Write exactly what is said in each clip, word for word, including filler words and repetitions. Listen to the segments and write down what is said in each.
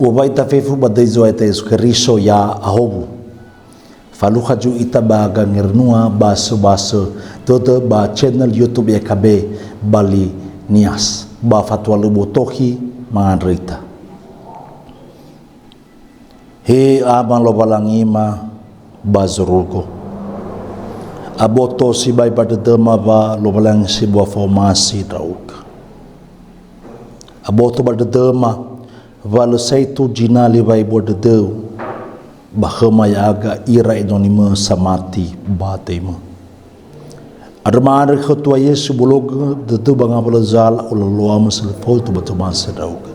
Uŵa'ita fefu ba döi Zo'aya Yesu Keriso, ya ahowu. Falukha zui ita ba gangerunua ba so-, ba so-, dödö ba channel YouTube Y K B Bali Nias. Ba fatua lö botohi mangandrö ita. He Ama Lowalangima ba zorugo. Aboto sibai ba dödöma wa Lowalangi sebua fa'omasi ndra'ugö. Aboto ba dödöma wa lö saetu zinali wa'ebua dödöu, ba khöma ya'aga ira enonimö samati ba döimö. Andrö ma'andrö khö Tua Yesu, bologö dödöu ba ngawalö zala, ololoamö si lö faudu ba zomasi ndra'ugö.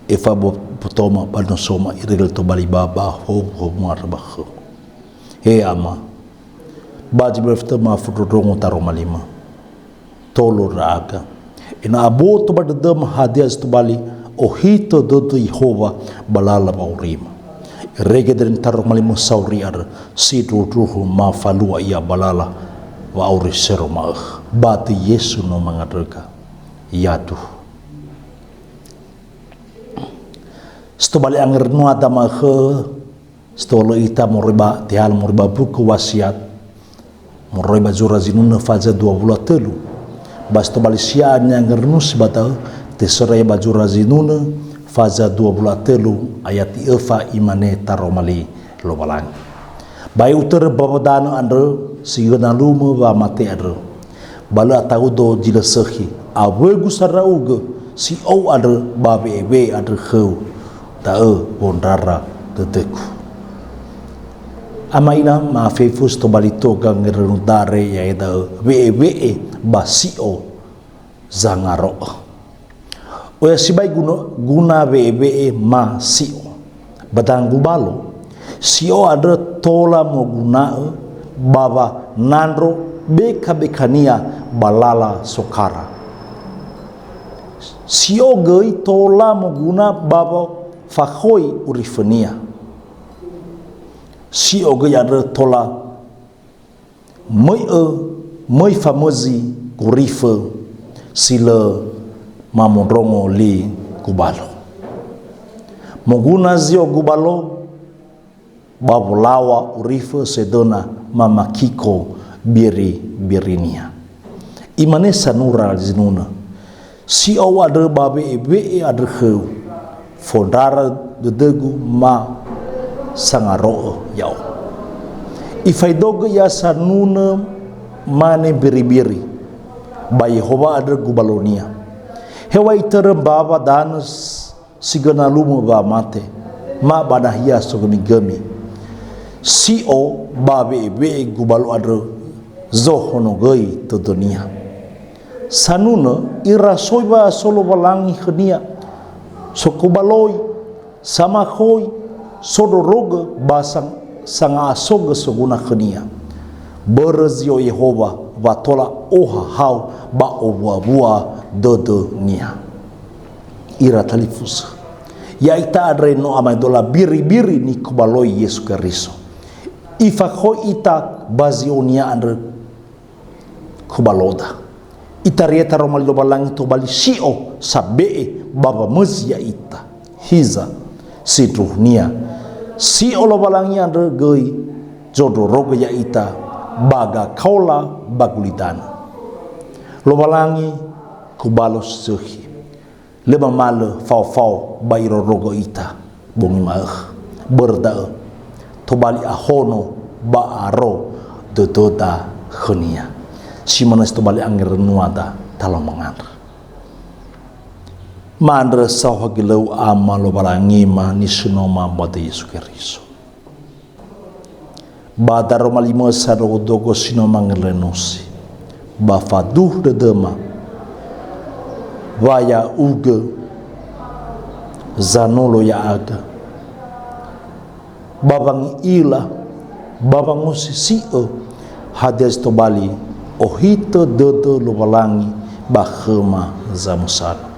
Efa'ebotoma ba nosoma, irege lö tobali ba, ba howu-howu andrö ba khöu. He Ama, ba zi böi fetö mafundrondrongo taroma limö. Tolo ndra'aga. Ena'ö aboto ba dödöma hadia zi tobali ohitö dödö Yehowa ba lala wa'aurima. Irege dödö nitaroma limö sauri andrö, sindruhundruhu ma falua ia ba lala wa'auri sero ma'ökhö. Ba döi Yesu no mangandröga. Yaduhu. Si tobali angerunua da ma'ökhö, si to'ölö ita moroi ba, tehala moroi ba buku Wasiat, moroi ba zura zinunö faza dua wulu a tölu. Ba si tobali sia'a ni'angerunusi ba da'ö, tesöra ia ba zura zinunö faza dua wulu a tölu, ayati öfa, imane taroma li Lowalangi. Ba he utörö mbawa danö andrö, si göna lumö wamate andrö. Ba lö ata'udo zi lö sökhi, awögu sa ndra'ugö, si'ou andrö ba we'ewe'e andrö khöu, da'ö wondrara dödögu. Ama ina ma'afefu si tobali toga ngerönu dare, ya'ia da'ö we'ewe'e ba si'o zangaro'ö. Oya sibai guna, guna we'ewe'e ma si'o. Ba danga gubalo, si'o andrö tola moguna'ö ba wanandro bekabekania ba lala sokara. Si'o göi tola moguna ba wafakhoi urifönia. Si'o göi andrö tola möi'ö, möi famözi gurifö si lö mamondrongo li gubalo. Moguna zi'o gubalo ba wolaŵa urifö sedöna mamakiko biri-birinia. Imane sanura zinunö, "Si'o andrö ba we'ewe'e andrö khöu, fondrara dödögu ma sangaro'ö ya'o." Ifaedogö ia sanunö mane biribiri ba Yehowa andrö gubalonia. Hew̃a'ae itörö mbawa danö s-, si göna lumö wamate, ma ba nahia sogömigömi. Si'o ba we'ewe'e gubalo andrö zohonogöi dödönia. Sanunö irasoi wa'aso Lowalangi khönia, sokubaloi, samakhoi, sondrorogö ba sang-, sanga'asogö soguna khönia. Börö zi'o Yehowa wa tola ohahau ba owuawua dödönia. Ira talifusö. Ya'ita andre no amaedola biribiri nikubaloi Yesu Keriso. Ifakhoi ita ba zi'onia andrö kubaloda. Itaria taroma li Lowalangi tobali si'o sabe'e ba wamözi ya'ita. Hiza, sindruhunia, si'o Lowalangi andrö göi zondrorogö ya'ita ba gakaola ba gulidanö. Lowalangi, kubalo si sökhi. Lö mamalö faofao ba irorogö ita bongi ma'ökhö. Börö da'ö, tobali ahono ba aro dödöda khönia. Si manö si tobali angerönuada talau mangandrö. Ma'andrö saohagölöu Ama Lowalangima nisunoma ba döi Yesu Keriso. Ba daroma limö sandogodogo si no mangelönusi, ba faduhu dödöma, wa ya'ugö zanolo ya'aga, ba wangi'ila, ba wangosisi'ö hadia zi tobali ohitö dödö Lowalangi ba khöma zamösana.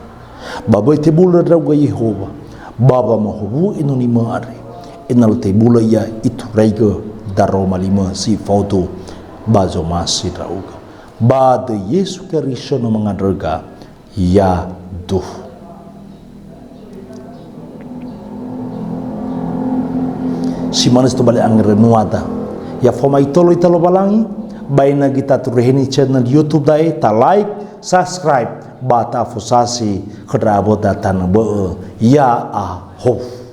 Ba böi tebulö ndra'ugö Yehowa, ba wamahowu'ö enonimö andre, ena'ö lö tebulö ia ituraigö daroma limö si faudu ba zomasi ndra'ugö. Ba döi Yesu Keriso no mangandröga, yaduhu. Si manö si tobali angrenuada. Ya faoma itolo ita Lowalangi, baina gita tureheni channel YouTube dae, ta like, subscribe, ba ta afosasi khö ndra awoda tanö bö'ö. Ya aho.